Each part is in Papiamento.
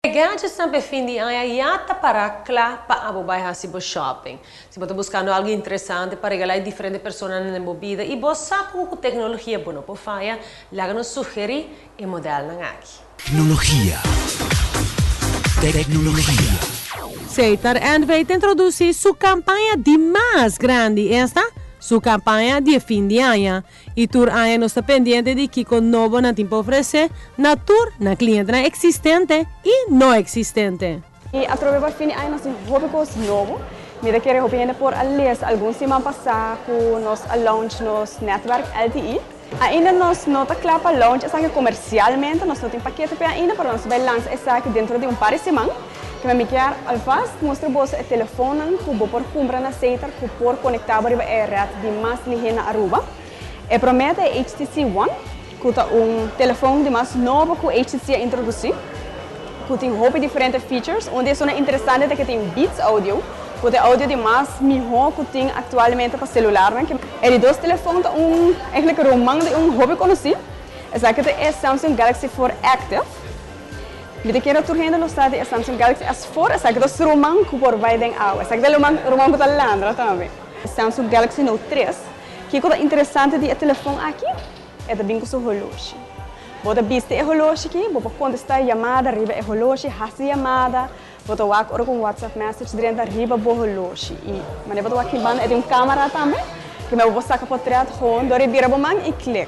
E gadgetsnan p'e fin di aña ya ta pará kla pa abo bai hasi bo shopping. Si bo ta buskando algu interesante pa regalá e diferente personanan den bo bida i bo sa ku ku teknologia bo no por faya, laga nos sugerí e modelnan aki. Tecnologia. Tecnologia. Setar NV ta introdusí su kampaña di mas grandi, esta, su kampaña di e fin di aña. I tur aña nos ta pendiente di kiko nobo nan tin pa ofresé na tur nan klientenan eksistente i no eksistente. I atrobe pa fin di aña nos tin hopi kos nobo. Mi ta kere hopi hende por a lesa algun siman pasá ku nos a launch nos netwerk LTE. Ainda nos no ta kla pa launch esaki komersialmente, nos no tin pakete p'e ainda, pero nos ta bai lansa esaki dentro di un par di siman. Keme mi kier alvast mustra boso e telefonnan ku bo por kumpra na Setar ku por konektá bo riba e ret di mas lihé na Aruba. E promé ta e HTC One, ku ta un telefon di mas nobo ku HTC a introdusí, ku tin hopi diferente features. Un di esunnan interesante ta ke tin Beats Audio, ku ta e audio di mas mihó ku tin aktualmente pa selularnan. E di dos telefon ta un eigenlijk ruman di un hopi konosí, esaki ta e Samsung Galaxy 4 Active. Mi ta kere tur hende lo sa di e Samsung Galaxy S4, esaki ta su ruman ku por bai den awa. Esaki ta e ruman ku ta landra tambe. Samsung Galaxy Note 3, Kiko ta interesante di e telefon aki? E ta bin ku su holoshi. Bo ta bisti e holoshi aki, bo por kontestá yamada riba e holoshi, hasi yamada, bo ta wak ora ku un WhatsApp message drenta riba bo holoshi. I manera bo ta wak hibando e tin un kamera tambe, ku bo por saka potrèt gewoon dor di bira bo man i klik.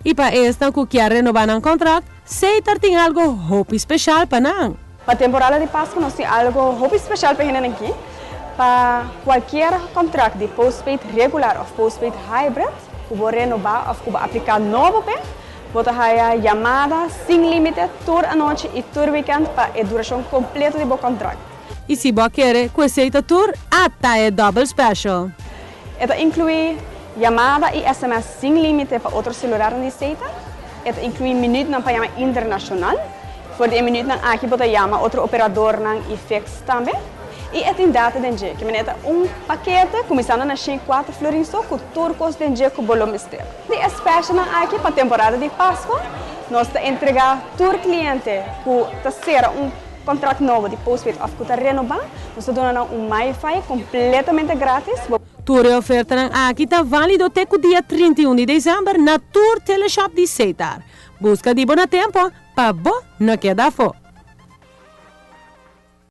I pa esnan ku kier renobá nan kontrakt, Setar tin algo hopi special pa nan. Pa temporada di Pascu nos tin algo hopi special pa hendenan aki. Pa cualkier contract di postpaid regular of postpaid hybrid cu bo renoba of cu bo aplica nobo p'e, bo ta haya yamada sin limite tur anochi y tur weekend pa e duracion completo di bo contract. Y si bo a kere cu esey ta tur, ata e double special. E ta inclui yamada y sms sin limite pa otro celularnan di Setar. E ta inclui minuutnan pa yama internacional. For di e minuutnan aki bo ta yama otro operadornan y fix tambe. Y e tin data den dje. Ke manera e ta un pakete cuminsando na 104 florin so cu tur cos den dje cu bo lo mester. Di e specialnan aki pa temporada di Pascua nos ta entrega tur cliente cu ta cera un Contract nobo di postpaid of cu ta renoba, nos ta duna nan un MiFi completamente gratis. Bo. Tur e ofertanan aki ta valido te cu dia 31 di december na tur teleshop di Setar. Busca di bo na tempo pa bo no keda afo.